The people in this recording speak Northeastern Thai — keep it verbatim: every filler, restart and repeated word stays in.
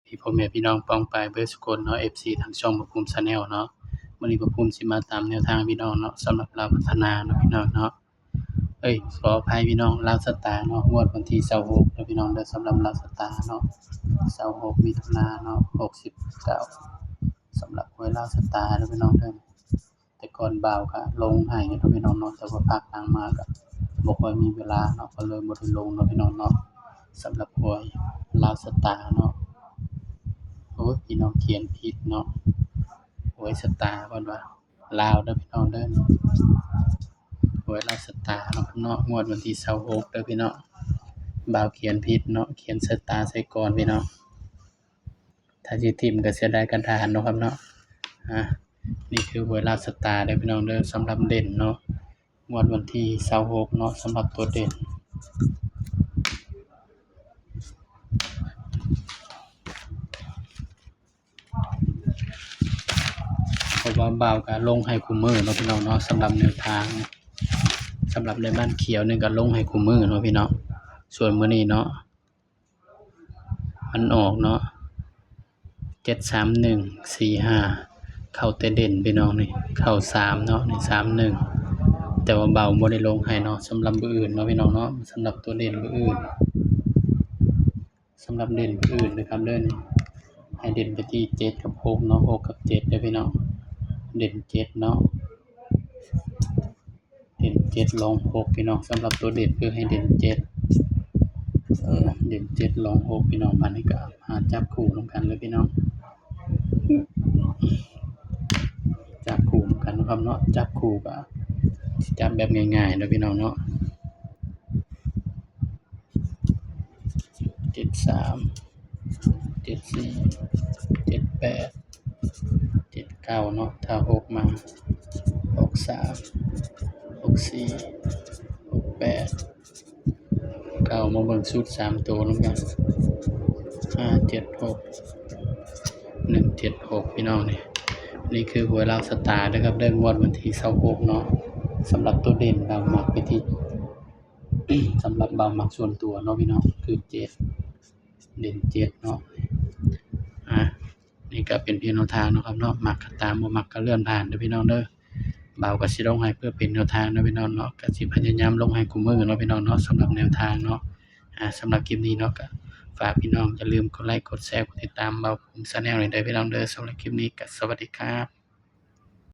ที่พ่อแม่พี่น้องป้องปายเบิดสุคนเนาะ เอฟซี ทางช่องบ่าวภูมิ Channel เนาะ มื้อนี้บ่าวภูมิสิมาตามแนวทางพี่น้องเนาะ สำหรับลาวพัฒนาเนาะพี่น้องเนาะ เอ้ย ขออภัยพี่น้อง ลาวสตาร์เนาะ งวดวันที่ซาวหกเด้อพี่น้องเด้อ สำหรับลาวสตาร์เนาะ ซาวหกมิถุนาเนาะ หกสิบเก้า สำหรับหวยลาวสตาร์เด้อพี่น้องเด้อ แต่ก่อนบ่าวก็ลงให้อยู่เนาะพี่น้องเนาะ แต่ว่าพักหลังมาก็บ่ค่อยมีเวลาเนาะ ก็เลยบ่ได้ลงเนาะพี่น้องเนาะ สำหรับหวยลาวสตาร์เนาะ โอ้ย พี่น้องเขียนผิดเนาะ หวยสตาร์เพิ่นว่า ลาวเด้อพี่น้องเด้อ หวยลาวสตาร์เนาะครับเนาะ งวดวันที่ซาวหกเด้อพี่น้อง บ่าวเขียนผิดเนาะ เขียนสตาร์ใส่ก่อนพี่น้อง ถ้าสิถิ่มก็เสียดายกระดาษเนาะครับเนาะ อ่ะ นี่คือหวยลาวสตาร์เด้อพี่น้องเด้อ สำหรับเด่นเนาะ งวดวันที่ซาวหกเนาะ สำหรับตัวเด่น เพราะว่าบ่าวก็ลงให้คู่มื้อเนาะพี่น้องเนาะ สำหรับแนวทาง สำหรับในบ้านเขียวนี่ก็ลงให้คู่มื้อเนาะพี่น้อง ส่วนมื้อนี้เนาะ มันออกเนาะ เจ็ดสามหนึ่ง สี่ห้า เข้าแต่เด่นพี่น้องนี่ เข้าสามเนาะ นี่ สามหนึ่ง แต่ว่าบ่าวบ่ได้ลงให้เนาะ สำหรับมื้ออื่นเนาะพี่น้องเนาะ สำหรับตัวเด่นมื้ออื่น สำหรับเด่นมื้ออื่นนะครับเด้อนี่ ให้เด่นไปที่เจ็ดกับหกเนาะ หกกับเจ็ดเด้อพี่น้อง เด่นเจ็ดเนาะ เด่นเจ็ดรองหกพี่น้อง สำหรับตัวเด่นคือให้เด่นเจ็ด เออ เด่นเจ็ดรองหกพี่น้อง บาดนี้ก็หาจับคู่นำกันเลยพี่น้อง จับคู่นำกันนะครับเนาะ จับคู่ก็สิจับแบบง่ายๆเนาะพี่น้องเนาะ เจ็ดสาม เจ็ดสี่ เจ็ดแปด เจ็ดเก้าเนาะ ถ้าหกมา หกสาม หกสี่ หกแปด เก้า มาเบิ่งชุดสามตัวนำกัน ห้าเจ็ดหก หนึ่งเจ็ดหก พี่น้องนี่ นี่คือหวยลาวสตาร์นะครับ เด้องวดวันที่ซาวหกเนาะ สำหรับตัวเด่นบ่าวมักไปที่ สำหรับบ่าวมักส่วนตัวเนาะพี่น้อง คือเจ็ด เด่นเจ็ดเนาะ อ่ะ นี่ก็เป็นเพียงแนวทางเนาะครับเนาะ มักก็ตาม บ่มักก็เลื่อนผ่านเด้อพี่น้องเด้อ บ่าวก็สิลงให้เพื่อเป็นแนวทางเนาะพี่น้องเนาะ ก็สิพยายามลงให้คู่มื้อเนาะพี่น้องเนาะ สำหรับแนวทางเนาะ อ่า สำหรับคลิปนี้เนาะ ก็ฝากพี่น้องอย่าลืมกดไลค์ กดแชร์ กดติดตามบ่าวภูมิ Channel ให้เด้อพี่น้องเด้อ สำหรับคลิปนี้ก็สวัสดีครับ